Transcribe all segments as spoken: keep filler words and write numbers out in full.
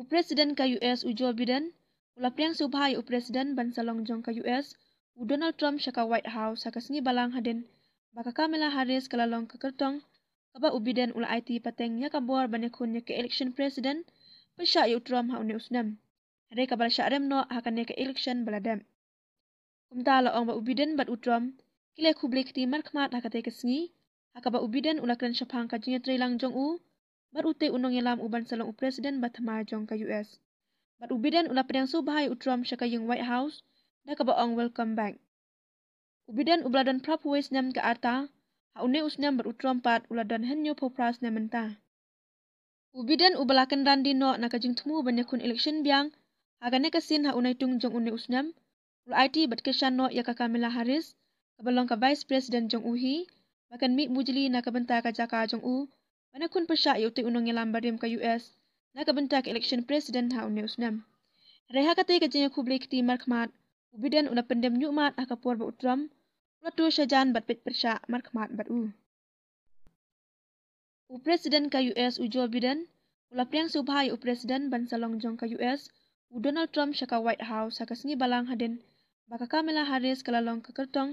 President ka U S u Joe Biden u la pdiang sngewbha ïa u President ban sa long jong ka U S u Donald Trump sha ka White House ha ka sngi Balang hadien ba ka Kamala Harris ka la long ka kyrtong kaba u Biden u la aiti pateng ïa ka bor ban ïakhun ïa ka election president pyrshah ïa u Trump ha une u snem, hynrei kaba la shah rem noh ha kane ka election ba la dep. Kumta la ong ba u Biden bad u Trump ki la khublei kti markhmat ha katei ka sngi, ha kaba u Biden u la kren shaphang ka jingïatreilang jong u bad utei u nongïalam uban sa long u President ba thymmai jong ka U S. Bad u Biden u la pdiang sngewbha ïa u Trump sha ka ïing White House da kaba ong, "Welcome back." U Biden uba la don phra phew wei snem ka rta ha une u snem bad u Trump pat u la don hynñiew phew phra snem mynta. U Biden uba la kynran dien noh na ka jingthmu ban ïakhun election biang ha kane ka sien ha u Naitung jong une u snem, u la aiti bad kyrshan noh ïa ka Kamala Harris kaba long ka Vice President jong u hi ba kan mih mujli na ka bynta ka jaka jong u ban ïakhun pyrshah ïa utei u nongïalam barim ka U S na ka bynta ka election president ha une u snem. Hynrei ha katei ka jingïakhublei kti markhmat, u Biden u la pyndem ñiuhmat ha ka por ba u Trump u la tur shajan bad peit pyrshah markhmat bad u. U President ka U S u Joe Biden u la pdiang sngewbha ïa u President ban sa long jong ka U S u Donald Trump sha ka White House ha ka sngi Balang hadien ba ka Kamala Harris ka la long ka kyrtong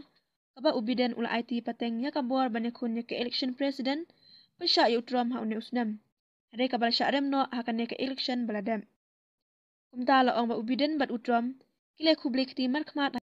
kaba u Biden u la aiti pateng ïa ka bor ban ïakhun ïa ka election president pyrshah ïa u Trump ha une u snem, hynrei kaba la shah rem noh ha kane ka election ba la dep. Kumta la ong ba u Biden bad u Trump ki la khublei kti markhmat